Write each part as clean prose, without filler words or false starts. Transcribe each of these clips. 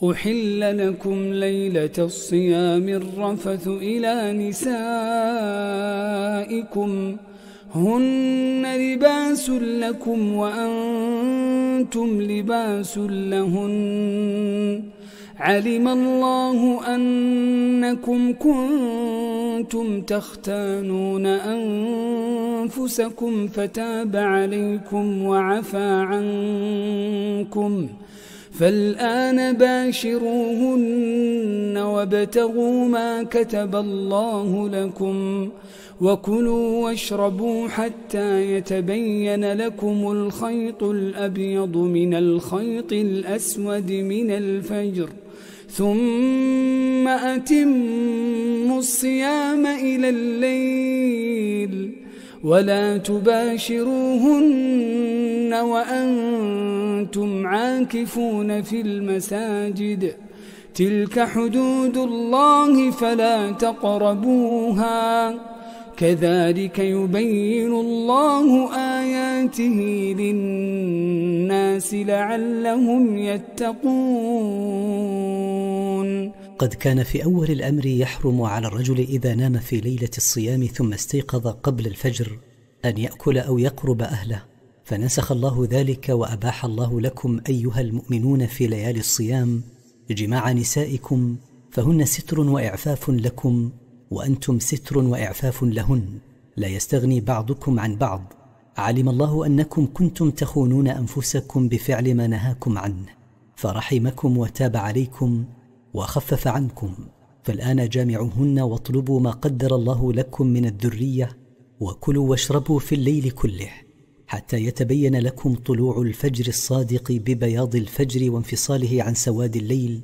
أحل لكم ليلة الصيام الرفث إلى نسائكم هن لباس لكم وأنتم لباس لهن علم الله أنكم كنتم تختانون أنفسكم فتاب عليكم وعفى عنكم فالآن باشروهن وابتغوا ما كتب الله لكم وكلوا واشربوا حتى يتبين لكم الخيط الأبيض من الخيط الأسود من الفجر ثم أتموا الصيام إلى الليل ولا تباشروهن وأنتم عاكفون في المساجد تلك حدود الله فلا تقربوها كذلك يبين الله آياته للناس لعلهم يتقون. قد كان في أول الأمر يحرم على الرجل إذا نام في ليلة الصيام ثم استيقظ قبل الفجر أن يأكل أو يقرب أهله، فنسخ الله ذلك وأباح الله لكم أيها المؤمنون في ليالي الصيام جماع نسائكم، فهن ستر وإعفاف لكم وأنتم ستر وإعفاف لهن، لا يستغني بعضكم عن بعض. علم الله أنكم كنتم تخونون أنفسكم بفعل ما نهاكم عنه فرحمكم وتاب عليكم وخفف عنكم، فالآن جامعوهن واطلبوا ما قدر الله لكم من الذرية وكلوا واشربوا في الليل كله حتى يتبين لكم طلوع الفجر الصادق ببياض الفجر وانفصاله عن سواد الليل،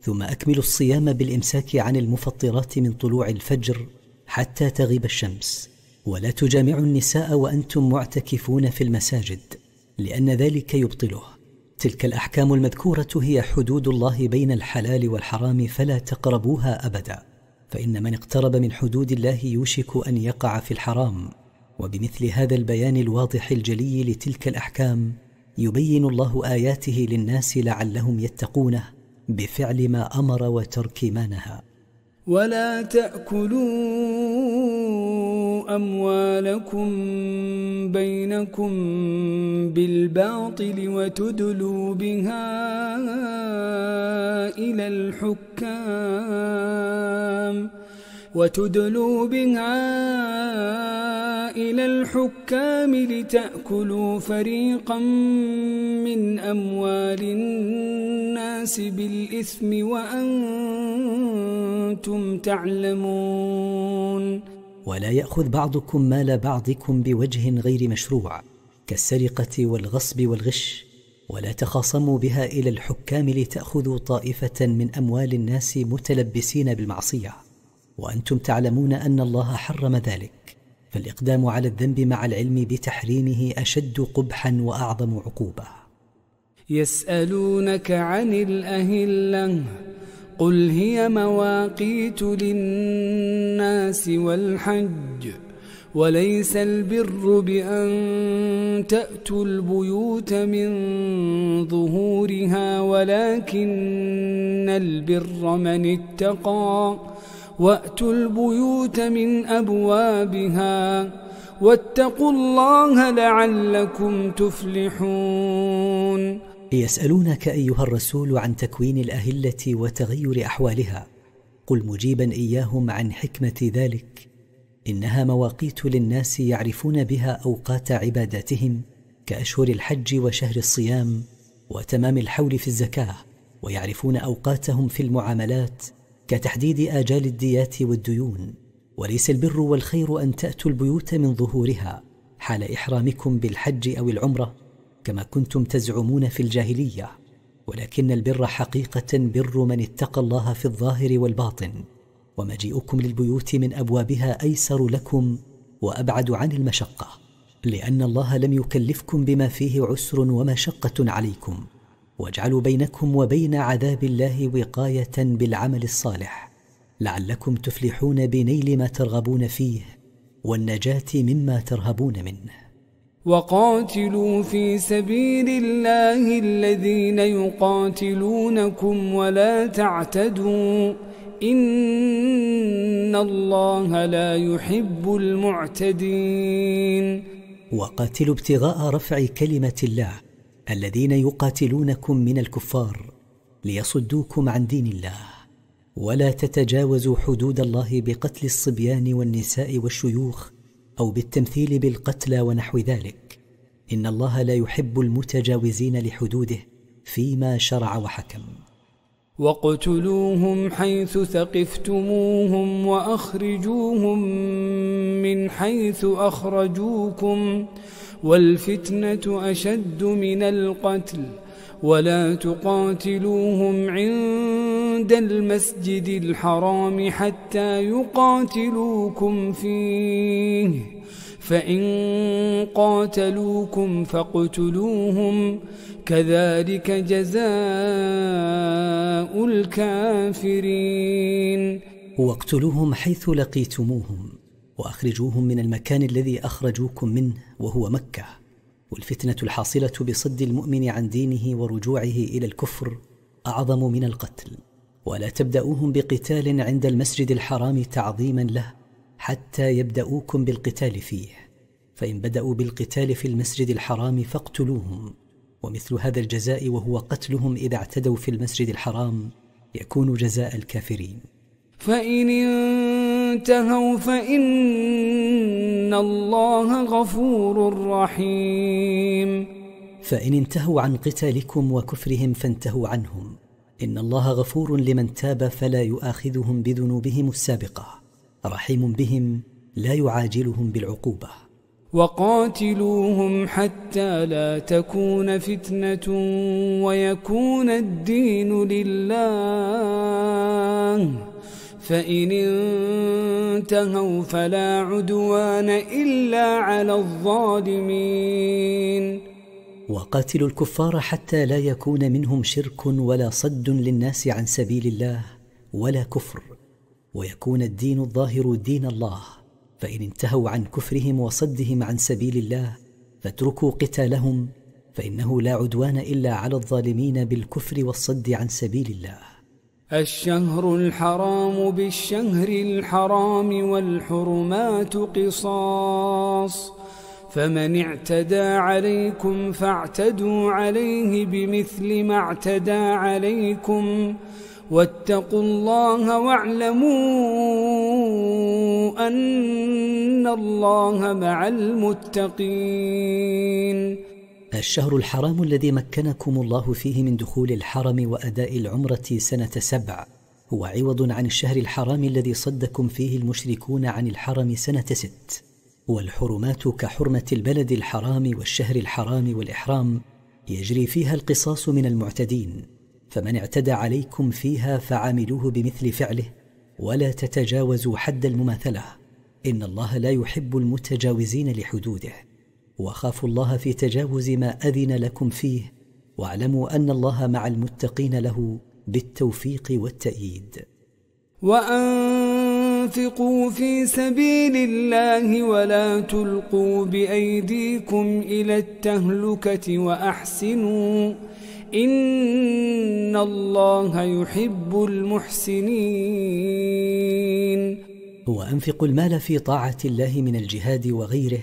ثم أكملوا الصيام بالإمساك عن المفطرات من طلوع الفجر حتى تغيب الشمس، ولا تجامعوا النساء وأنتم معتكفون في المساجد لأن ذلك يبطله. تلك الأحكام المذكورة هي حدود الله بين الحلال والحرام فلا تقربوها أبدا، فإن من اقترب من حدود الله يوشك أن يقع في الحرام. وبمثل هذا البيان الواضح الجلي لتلك الأحكام يبين الله آياته للناس لعلهم يتقونه بفعل ما أمر وترك ما نهى. ولا تأكلوا أموالكم بينكم بالباطل وتدلوا بها إلى الحكام لتأكلوا فريقا من أموال الناس بالإثم وأنتم تعلمون. ولا يأخذ بعضكم مال بعضكم بوجه غير مشروع كالسرقة والغصب والغش، ولا تخاصموا بها إلى الحكام لتأخذوا طائفة من أموال الناس متلبسين بالمعصية وأنتم تعلمون أن الله حرم ذلك، فالإقدام على الذنب مع العلم بتحريمه أشد قبحا وأعظم عقوبة. يسألونك عن الأهلة قل هي مواقيت للناس والحج وليس البر بأن تأتوا البيوت من ظهورها ولكن البر من اتقى وأتوا البيوت من أبوابها واتقوا الله لعلكم تفلحون. يسألونك أيها الرسول عن تكوين الأهلة وتغير أحوالها، قل مجيبا إياهم عن حكمة ذلك إنها مواقيت للناس يعرفون بها أوقات عباداتهم كأشهر الحج وشهر الصيام وتمام الحول في الزكاة، ويعرفون أوقاتهم في المعاملات كتحديد آجال الديات والديون. وليس البر والخير أن تأتوا البيوت من ظهورها حال إحرامكم بالحج أو العمرة كما كنتم تزعمون في الجاهلية، ولكن البر حقيقة بر من اتقى الله في الظاهر والباطن، ومجيئكم للبيوت من أبوابها أيسر لكم وأبعد عن المشقة، لأن الله لم يكلفكم بما فيه عسر ومشقة عليكم، واجعلوا بينكم وبين عذاب الله وقاية بالعمل الصالح لعلكم تفلحون بنيل ما ترغبون فيه والنجاة مما ترهبون منه. وقاتلوا في سبيل الله الذين يقاتلونكم ولا تعتدوا إن الله لا يحب المعتدين. وقاتلوا ابتغاء رفع كلمة الله الذين يقاتلونكم من الكفار ليصدوكم عن دين الله، ولا تتجاوزوا حدود الله بقتل الصبيان والنساء والشيوخ أو بالتمثيل بالقتلى ونحو ذلك، إن الله لا يحب المتجاوزين لحدوده فيما شرع وحكم. واقتلوهم حيث ثقفتموهم وأخرجوهم من حيث أخرجوكم والفتنة أشد من القتل ولا تقاتلوهم عند المسجد الحرام حتى يقاتلوكم فيه، فإن قاتلوكم فاقتلوهم كذلك جزاء الكافرين. واقتلوهم حيث لقيتموهم وأخرجوهم من المكان الذي أخرجوكم منه وهو مكة، والفتنة الحاصلة بصد المؤمن عن دينه ورجوعه إلى الكفر أعظم من القتل. ولا تبدأوهم بقتال عند المسجد الحرام تعظيما له حتى يبدأوكم بالقتال فيه، فإن بدأوا بالقتال في المسجد الحرام فاقتلوهم، ومثل هذا الجزاء وهو قتلهم إذا اعتدوا في المسجد الحرام يكون جزاء الكافرين. فإن انتهوا فإن الله غفور رحيم. فإن انتهوا عن قتالكم وكفرهم فانتهوا عنهم، إن الله غفور لمن تاب فلا يؤاخذهم بذنوبهم السابقة، رحيم بهم لا يعاجلهم بالعقوبة. وقاتلوهم حتى لا تكون فتنة ويكون الدين لله، فإن انتهوا فلا عدوان إلا على الظالمين. وقاتلوا الكفار حتى لا يكون منهم شرك ولا صد للناس عن سبيل الله ولا كفر، ويكون الدين الظاهر دين الله، فإن انتهوا عن كفرهم وصدهم عن سبيل الله فاتركوا قتالهم، فإنه لا عدوان إلا على الظالمين بالكفر والصد عن سبيل الله. الشهر الحرام بالشهر الحرام والحرمات قصاص، فمن اعتدى عليكم فاعتدوا عليه بمثل ما اعتدى عليكم، واتقوا الله واعلموا أن الله مع المتقين. الشهر الحرام الذي مكنكم الله فيه من دخول الحرم وأداء العمرة سنة 7 هو عوض عن الشهر الحرام الذي صدكم فيه المشركون عن الحرم سنة 6. والحرمات كحرمة البلد الحرام والشهر الحرام والإحرام يجري فيها القصاص من المعتدين، فمن اعتدى عليكم فيها فعاملوه بمثل فعله، ولا تتجاوزوا حد المماثلة، إن الله لا يحب المتجاوزين لحدوده. وخافوا الله في تجاوز ما أذن لكم فيه، واعلموا أن الله مع المتقين له بالتوفيق والتأييد. وأنفقوا في سبيل الله ولا تلقوا بأيديكم إلى التهلكة وأحسنوا إن الله يحب المحسنين. وأنفقوا المال في طاعة الله من الجهاد وغيره،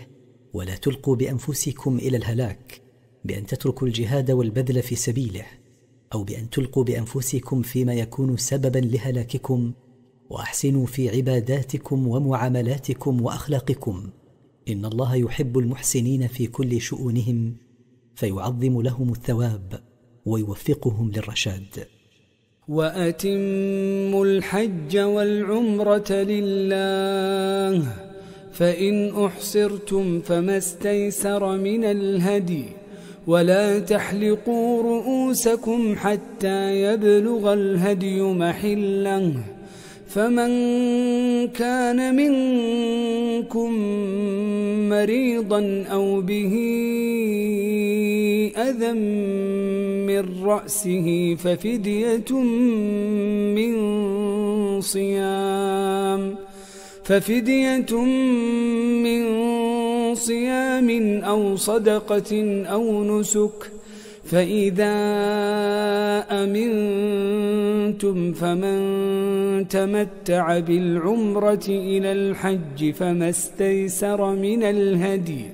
ولا تلقوا بأنفسكم إلى الهلاك بأن تتركوا الجهاد والبذل في سبيله، أو بأن تلقوا بأنفسكم فيما يكون سببا لهلاككم، وأحسنوا في عباداتكم ومعاملاتكم وأخلاقكم، إن الله يحب المحسنين في كل شؤونهم، فيعظم لهم الثواب ويوفقهم للرشاد. وأتموا الحج والعمرة لله، فإن أحصرتم فما استيسر من الهدي، ولا تحلقوا رؤوسكم حتى يبلغ الهدي محله، فمن كان منكم مريضا أو به أذى من رأسه ففدية من صيام أو صدقة أو نسك، فإذا أمنتم فمن تمتع بالعمرة إلى الحج فما استيسر من الهدي،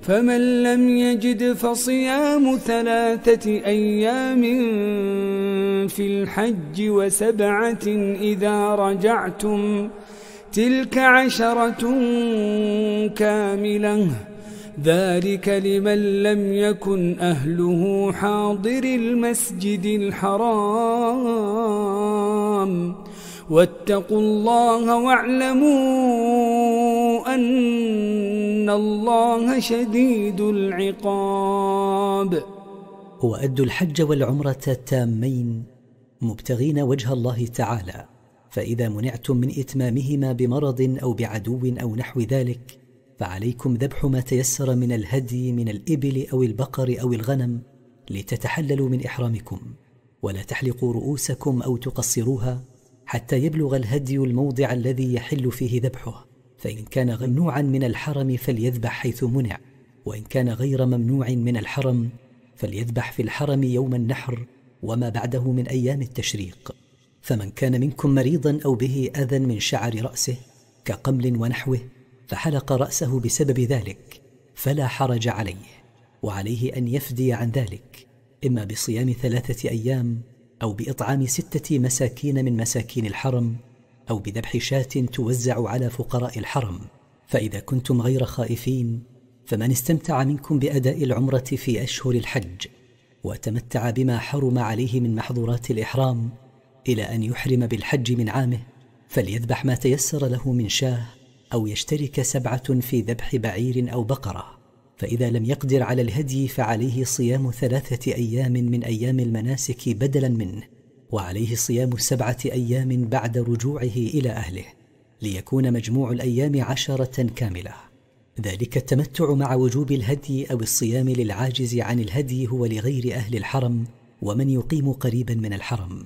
فمن لم يجد فصيام 3 أيام في الحج و7 إذا رجعتم، تلك 10 كاملة، ذلك لمن لم يكن أهله حاضر المسجد الحرام، واتقوا الله واعلموا أن الله شديد العقاب. وأدوا الحج والعمرة تامين مبتغين وجه الله تعالى، فإذا منعتم من إتمامهما بمرض أو بعدو أو نحو ذلك فعليكم ذبح ما تيسر من الهدي من الإبل أو البقر أو الغنم لتتحللوا من إحرامكم، ولا تحلقوا رؤوسكم أو تقصروها حتى يبلغ الهدي الموضع الذي يحل فيه ذبحه، فإن كان ممنوعا من الحرم فليذبح حيث منع، وإن كان غير ممنوع من الحرم فليذبح في الحرم يوم النحر وما بعده من أيام التشريق. فمن كان منكم مريضا أو به أذى من شعر رأسه كقمل ونحوه فحلق رأسه بسبب ذلك فلا حرج عليه، وعليه أن يفدي عن ذلك إما بصيام 3 أيام أو بإطعام 6 مساكين من مساكين الحرم أو بذبح شاة توزع على فقراء الحرم. فإذا كنتم غير خائفين فمن استمتع منكم بأداء العمرة في أشهر الحج وتمتع بما حرم عليه من محظورات الإحرام إلى أن يحرم بالحج من عامه فليذبح ما تيسر له من شاه أو يشترك 7 في ذبح بعير أو بقرة، فإذا لم يقدر على الهدي فعليه صيام 3 أيام من أيام المناسك بدلا منه، وعليه صيام 7 أيام بعد رجوعه إلى أهله، ليكون مجموع الأيام 10 كاملة. ذلك التمتع مع وجوب الهدي أو الصيام للعاجز عن الهدي هو لغير أهل الحرم ومن يقيم قريبا من الحرم.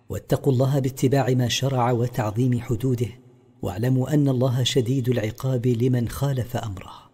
واتقوا الله باتباع ما شرع وتعظيم حدوده، واعلموا أن الله شديد العقاب لمن خالف أمره.